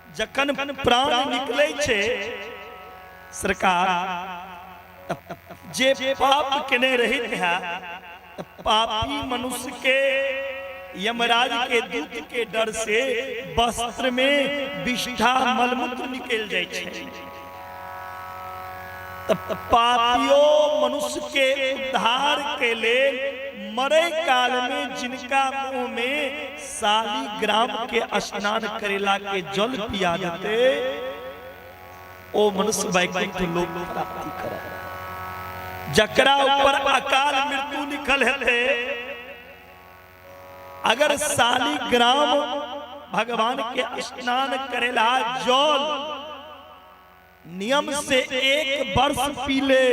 जखन प्राण निकलै छै सरकार, जे पाप केने रहैत है, पापी मनुष्य के यमराज के दूत के डर से वस्त्र में विष्ठा मलमूत्र निकल जाइ छै। तऽ पापियो मनुष्य के उद्धार के लेल मरे काल में जिनका मुंह में शालिग्राम के स्नान करेला के जल पिया देते, ओ मनुष्य वैकुंठ लोक प्राप्ति करे। जकरा ऊपर अकाल मृत्यु लिखल हेतै, अगर शालिग्राम भगवान के स्नान करेला जल नियम से एक वर्ष पी ले,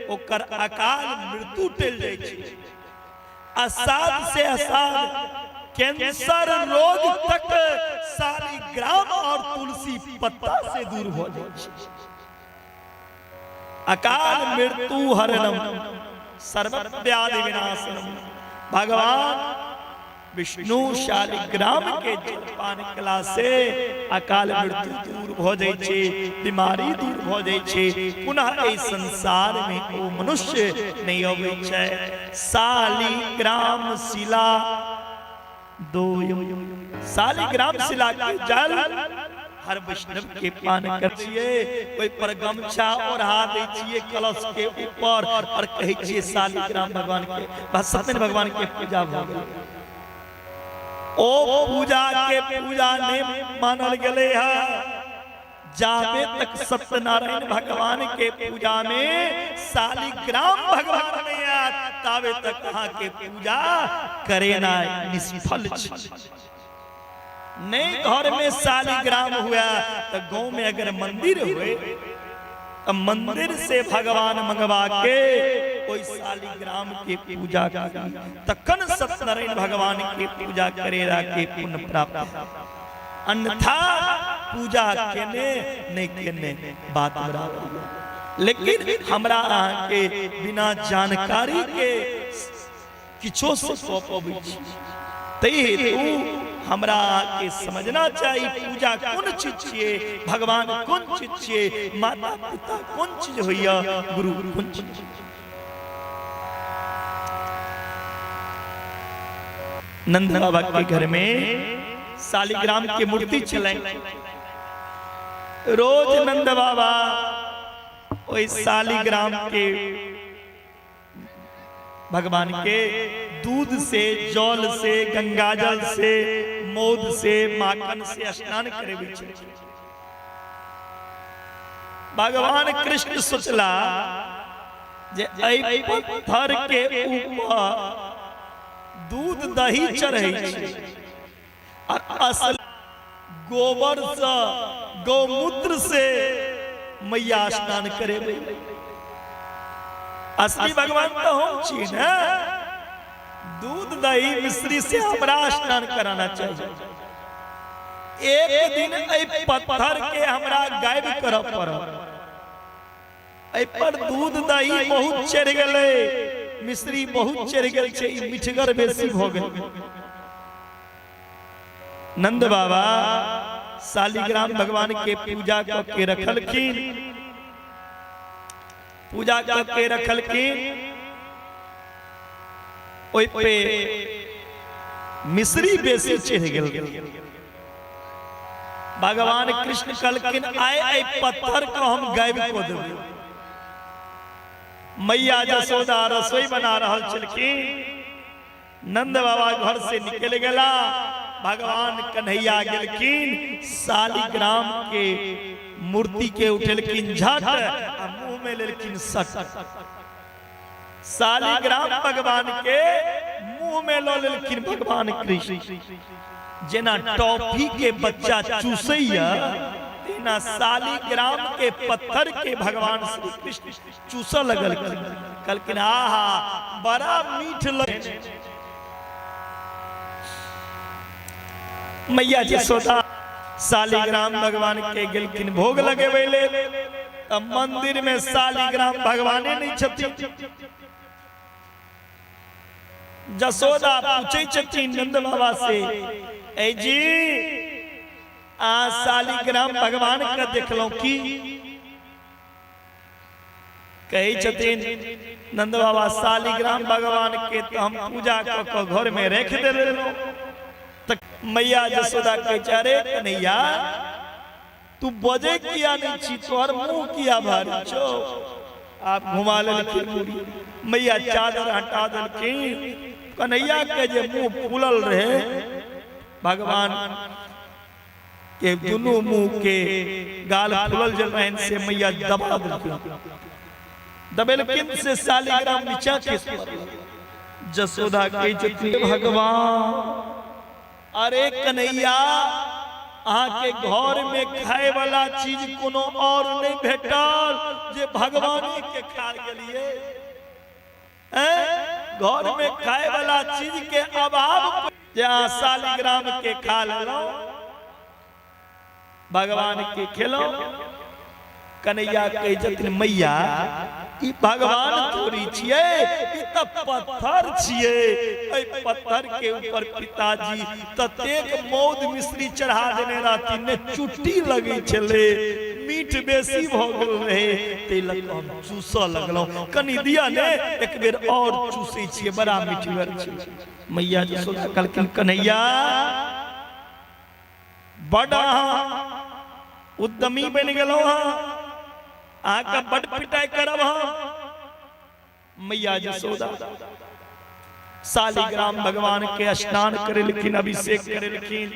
ओकर अकाल मृत्यु टलि जाइ छै। असाध से असाध कैंसर रोग तक शालिग्राम और तुलसी पत्ता से दूर हो जाइ छै। अकाल मृत्यु हरणम सर्वव्याधि विनाशनम, भगवान विष्णु शालिग्राम के जलपान कला से अकाल मृत्यु दूर भ जाइ छै, बीमारी दूर भ जाइ छै, पुनः एहि संसार में ओ मनुष्य नहीं अबै छै। शालिग्राम शिला दोयम, शालिग्राम शिला के जल हर वैष्णव के पान कर छियै, ओहि पर गमछा ओढ़ा दै छियै कलश के ऊपर और कहै छियै शालिग्राम भगवान के, सत्यनारायण भगवान के पूजा भऽ गेल। ओ पूजा के पूजा नहि मानल गेलै है जाबे तक सत्यनारायण भगवान के पूजा में शालिग्राम भगवान नहीं आयत, ताबे तक अहाँ के पूजा करेनाइ निष्फल छै। नहीं घर में शालिग्राम हुआ तो गांव में अगर मंदिर हुए तो मंदिर से भगवान मंगवा के ओहि शालिग्राम के पूजा करी, तखन सत्यनारायण भगवान के पूजा करेला के पुण्य प्राप्त। अन्यथा पूजा केने नहीं केने बात बराबर। लेकिन हमरा अहाँ के बिना जानकारी के किछो से कऽ पबै छी, ताहि हेतु हमरा अहाँके समझना चाही पूजा कोन चीज छियै, भगवान कोन चीज छियै, माता पिता कोन चीज होइया, गुरु कोन चीज। नंद बाबा के घर में शालिग्राम के मूर्ति छलनि। रोज नंद बाबा ओहि शालिग्राम के भगवान के दूध से, जल से, गंगाजल से, मौध से, माखन से स्नान करेबै छै। भगवान कृष्ण सोचला जे एहि पत्थर के ऊपर दूध दही चढ़ै छै और असल गोबर से, गौमूत्र से मैया स्नान करेबै। असली भगवान तो हम छी ने, दूध दही मिश्री से हमरा स्नान कराना चाहिए। एक दिन एहि पत्थर के हमरा गायब करऽ पड़त। एहि पर दूध दही बहुत चढ़ि गेलै, मिश्री बहुत चढ़ि गेल छै, ई मिठगर बेसी भऽ गेल। नंद बाबा शालिग्राम भगवान के पूजा कऽ के रखलखिन, पूजा कऽ के रखलखिन, ओहि पे मिश्री बेसी चढ़ि गेल। भगवान कृष्ण कहलखिन आइ एहि पत्थर के हम गायब कऽ देबै। मैया जसोदा रसोई बना रहल छलखिन, नंद बाबा घर से निकल गेला, भगवान कन्हैया गेलखिन, शालिग्राम के मूर्ति के उठेलखिन झट आ मुंह में लेलखिन सट। शालिग्राम भगवान के मुंह में लऽ लेलखिन भगवान कृष्ण। जेना टॉफी के बच्चा चूसैया, तेना शालिग्राम के पत्थर के भगवान श्री कृष्ण चूसऽ लगलखिन। कहलखिन आहा, बड़ा मीठ लग। मैया जसोदा शालिग्राम भगवान के गेलखिन भोग लगेबै लेल, तऽ मंदिर में शालिग्राम भगवाने नहीं छथिन। जसोदा पूछै छथिन नंद बाबा से, ऐ जी, आ शालिग्राम भगवान के देखलहुँ की कहै छथिन नंद बाबा शालिग्राम भगवान के तऽ हम पूजा कऽ कऽ घर में राखि देलहुँ। तऽ मैया जसोदा कहै छै, अरे कन्हैया, तू बजै किया नहि छी, तोहर मुंह किया भारी छौ? आप घुमा लेलखिन मुड़ी, मैया चादर हटा देलखिन। कन्हैया के जे मुंह फूलल रहे, भगवान के दुनू मुंह के गाल फूलल जे रहनि से मैया दबा देलखिन। दबेलखिन से शालिग्राम नीचा खसि पड़ल। जसोदा कहै छथिन, भगवान, अरे कन्हैया, अहाँके घर में खाय वाला चीज कोनो और नहीं भेटल जे भगवाने के खा गेलिए? घर में खाय वाला चीज के अभाव जे अहाँ शालिग्राम के खा लेलहुँ, भगवान के खेलहुँ। कन्हैया कहै छथिन, मैया, ई भगवान थोड़ी छियै, ई तऽ पत्थर छियै। एहि पत्थर के ऊपर पिताजी ततेक मौध मिश्री चढ़ा देने रहथिन ने, चुट्टी लगै छलै, मीठ बेसी भऽ गेल रहै, ताहि लऽ कऽ हम चूसऽ लगलहुँ। कनि दिअ ने, एक बेर आओर चूसै छियै, बड़ा मीठगर छै। मैया जसोदा कहलखिन, कन्हैया, बड अहाँ उद्यमी बनि गेलहुँ हँ, अहाँके बड पिटाइ करब हम। मैया जसोदा शालिग्राम भगवान के स्नान करेलखिन, अभिषेक करेलखिन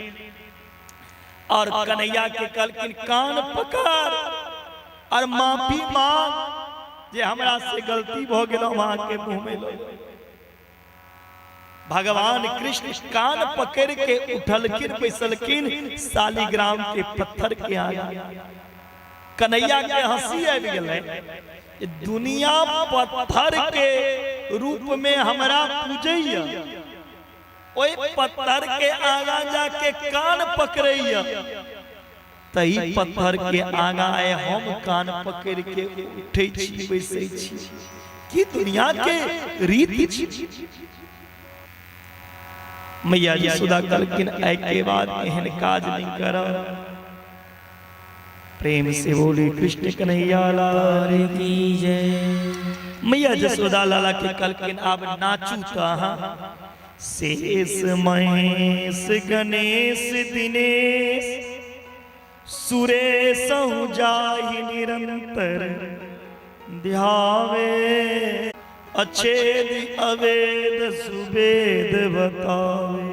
और कन्हैया के कहलखिन, कान पकड़ और माफी मांग जे हमरा से गलती भऽ गेल, हम अहाँके मुँह में लऽ। भगवान कृष्ण कान पकड़ के उठलखिन बैसलखिन शालिग्राम के पत्थर के आगा। कन्हैया के हंसी आबि गेलै, दुनिया पत्थर के रूप में हमरा पूजैया, ओहि पत्थर के आगा जाके कान पकड़ैया, तही पत्थर के आगा आए हम कान पकड़ के उठै छी बैसै छी, की दुनिया के रीत छी? मैया यशोदा कहलखिन, आइ के बाद एहन काज नहीं करब। प्रेम से बोले कृष्ण कन्हैया लाल की जय। मैया यशोदा लाला के कहलखिन, आब नाचू तऽ अहाँ। शेष महेश गणेश दिनेश सुरेश जाहि निरंतर ध्यावे, अछेद अवेद सुवेद बतावे।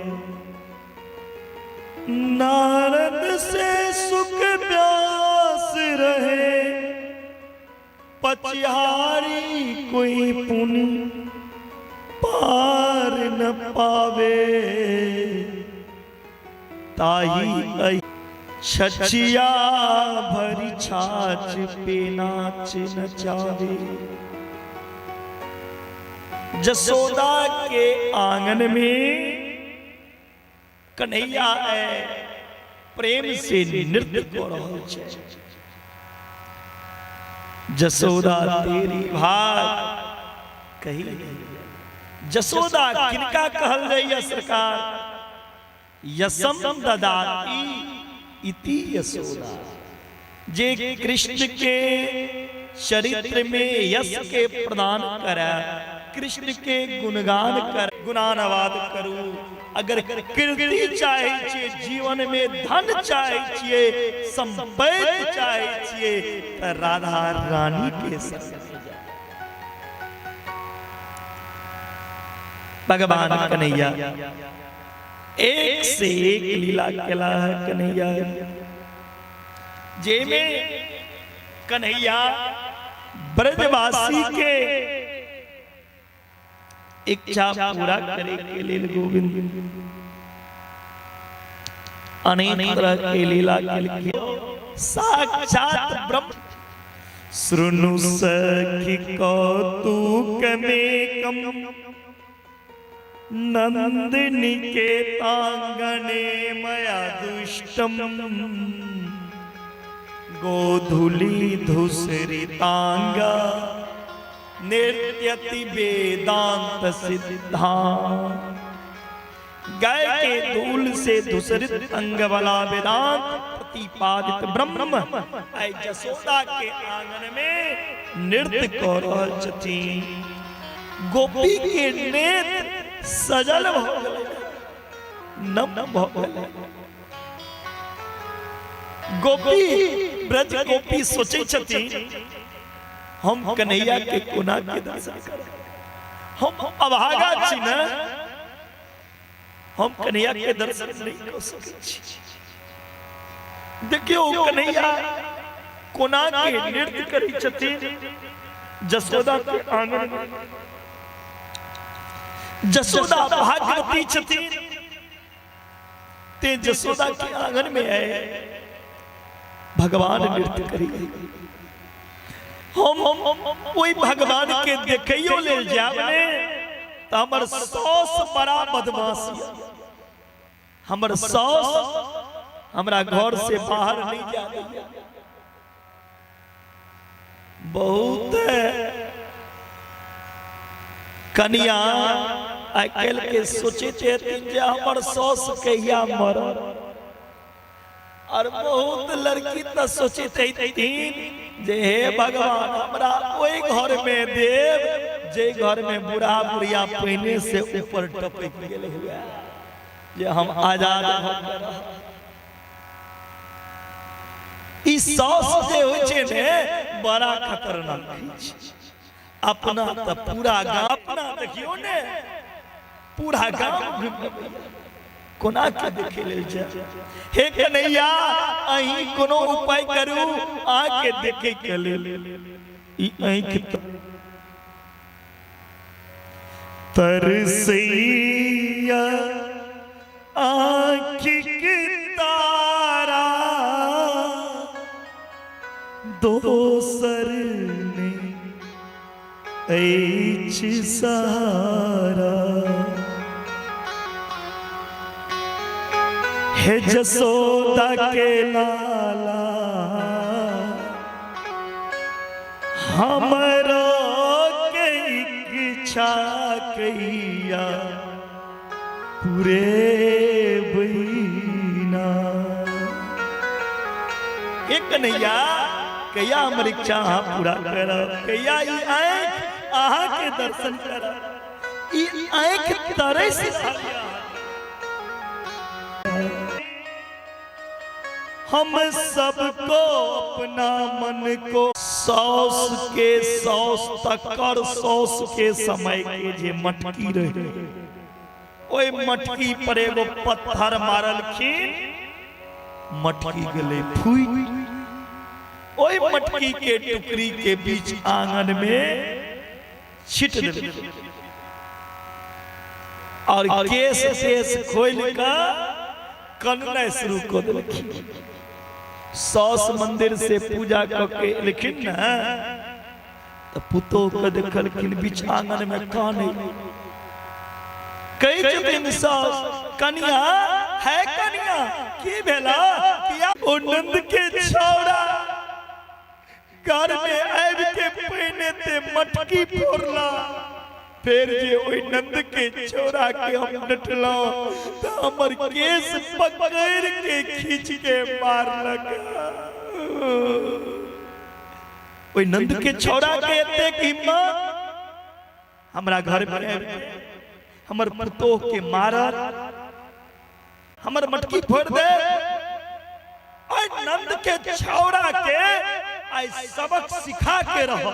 नारद से सुख व्यास रहे पचिहारी, कोई पुण्य पार न पावे। ताही अहि छछिया भरी छाछ पे नाच नचावे। जसोदा के आंगन में कन्हैया है प्रेम से नृत्य कर रहल छै। जसोदा तेरी भाग कही नहीं। जसोदा किनका कहल जाइए सरकार? यसम ददाती इति यशोदा। जे कृष्ण के चरित्र में यश के प्रदान करे, कृष्ण के गुणगान कर, गुणानुवाद करू। अगर कीर्ति चाहे छियै, जीवन में धन चाहे छियै, संपत्ति चाहे छियै, तऽ राधा रानी के संग भगवान कन्हैया एक से एक लीला केला है कन्हैया, जेमे कन्हैया ब्रजवासी के इच्छा पूरा करे के लेल गोविंद अनेक तरह के लीला केलखिन। साक्षात ब्रह्म। शृणु सखी कौतुकमेकम नंदिनी के तांगणे मया दुष्टम, गोधूली धूसरी तांगा नृत्यति वेदांत सिद्धांत। गाय के धूल से धूसरित अंग वाला वेदांत प्रतिपादित ब्रह्म आइ जसोदा के आंगन में नृत्य कऽ रहल छथिन। गोपी के नेत्र सजल भऽ गेलै, नम भऽ गेलै। गोपी ब्रज गोपी सोचै छथिन हम कन्हैया के कोना के दर्शन करब, हम अभागा छी ने, हम कन्हैया के दर्शन नहीं कऽ सकै छी। देखियौ कन्हैया कोना के नृत्य करै छथिन जसोदा के आंगन में। जसोदा भाग्यवती छथिन ते जसोदा के आंगन में आए भगवान नृत्य करी। हम ओहि भगवान के देखैयो लेल जायब ने तऽ हमर साउस बड़ा बदमाश यऽ, हमर साउस हमरा घर से बाहर नहीं जा दैया। बहुत कनिया आइ काल्हि के सोचैत हेथिन जे हमर साउस कहिया मरत, और बहुत लड़की तऽ सोचैत हेथिन जे हे भगवान हमरा ओहि घर में देव जे घर में बूढ़ा बुढ़िया पहिने से ऊपर टपकि गेल हुए, जे हम आजाद भऽ के रहब। ई साउस जे होइ छै ने बड़ा खतरनाक होइ छै। अपना तऽ पूरा गाम, अपना देखियौ ने पूरा गाम घुमि अबैया, कोना के देखे लेल जाय। हे कन्हैया अहीं कोनो उपाय करू अहाँके देखे के लेल। ई अहीं तरसैया आँखिक तारा दोसर ने अछि सहारा। हे जसोदा के लाला हमरो के इच्छा कैया पूरे बैना। एक कन्हैया कहिया हमर इच्छा अहाँ पूरा करब, कहिया ई आँखि अहाँ के दर्शन करब, ई आँखि तरस रहल यऽ। हम सबको अपना मन को सौस के सौस तकर सौस के समय के जे मटकी रहे ओहि मटकी पर एगो पत्थर मारलखिन, मटकी गेलै फूटि। ओहि मटकी के टुकड़ी के बीच आंगन में छिट देलखिन और केस तेस खोलि कऽ कननाइ शुरू कऽ देलखिन। साउस मंदिर से पूजा कऽ के एलखिन ने तऽ पुतोह के देखलखिन बीच आंगन में कानै। कहै छथिन साउस, कनिया है कनिया की भेला किया? ओ नंद के छौड़ा घर में आबि के पहिने ते मटकी फोड़ला, फेर जे ओहि नंद के छौड़ा के हम डटलहुँ तऽ हमर केस पकड़ि के खींच के मारलक। ओहि नंद के छौड़ा के एतेक हिम्मत हमरा घर में आबि के हमर पुतोह के मारत, हमर मटकी फोड़ दे। ओहि नंद के छौड़ा के आइ सबक सिखा के रह।